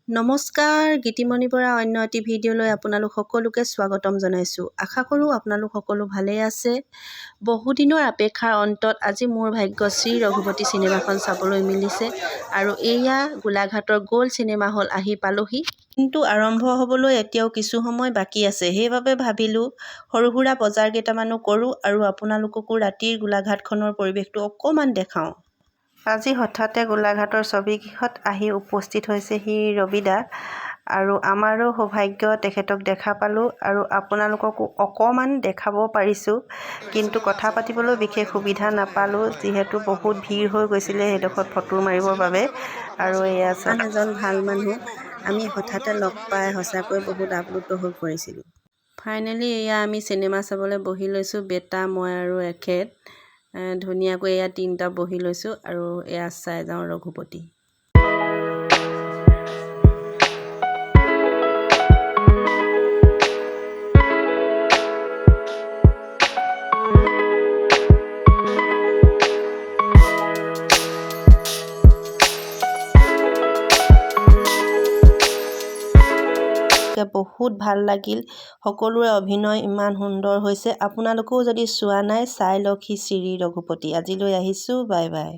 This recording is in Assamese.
নমস্কাৰ, গীতিমণিৰ পৰা অন্য এটি ভিডিঅ'লৈ আপোনালোক সকলোকে স্বাগতম জনাইছোঁ। আশা কৰোঁ আপোনালোক সকলো ভালেই আছে। বহুদিনৰ অপেক্ষাৰ অন্তত আজি মোৰ ভাগ্য শ্ৰী ৰঘুপতি চিনেমাখন চাবলৈ মিলিছে আৰু এয়া গোলাঘাটৰ গ'ল্ড চিনেমা হল আহি পালোহি। কিন্তু আৰম্ভ হ'বলৈ এতিয়াও কিছু সময় বাকী আছে, সেইবাবে ভাবিলোঁ সৰু সুৰা বজাৰ কেইটামানো কৰোঁ আৰু আপোনালোককো ৰাতিৰ গোলাঘাটখনৰ পৰিৱেশটো অকণমান দেখাওঁ। আজি হঠাতে গোলাঘাটৰ ছবিগৃহত আহি উপস্থিত হৈছেহি ৰবিদা আৰু আমাৰো সৌভাগ্য তেখেতক দেখা পালোঁ আৰু আপোনালোককো অকণমান দেখাব পাৰিছোঁ। কিন্তু কথা পাতিবলৈ বিশেষ সুবিধা নাপালোঁ, যিহেতু বহুত ভিৰ হৈ গৈছিলে সেইডোখৰত ফটো মাৰিবৰ বাবে। আৰু এয়া চাওক, এজন ভাল মানুহ আমি হঠাতে লগ পাই সঁচাকৈ বহুত আপ্লুত হৈ পৰিছিলোঁ। ফাইনেলি এয়া আমি চিনেমা চাবলৈ বহি লৈছোঁ, বেটা, মই আৰু এখেত। ধুনীয়াকৈ এয়া তিনিটা বহি লৈছোঁ আৰু এয়া চাই যাওঁ ৰঘুপতি। বহুত ভাল লাগিল, সকলোৰে অভিনয় ইমান সুন্দৰ হৈছে। আপোনালোকেও যদি চোৱা নাই, চাই লওকহি শ্ৰী ৰঘুপতি। আজিলৈ আহিছোঁ, বাই বাই।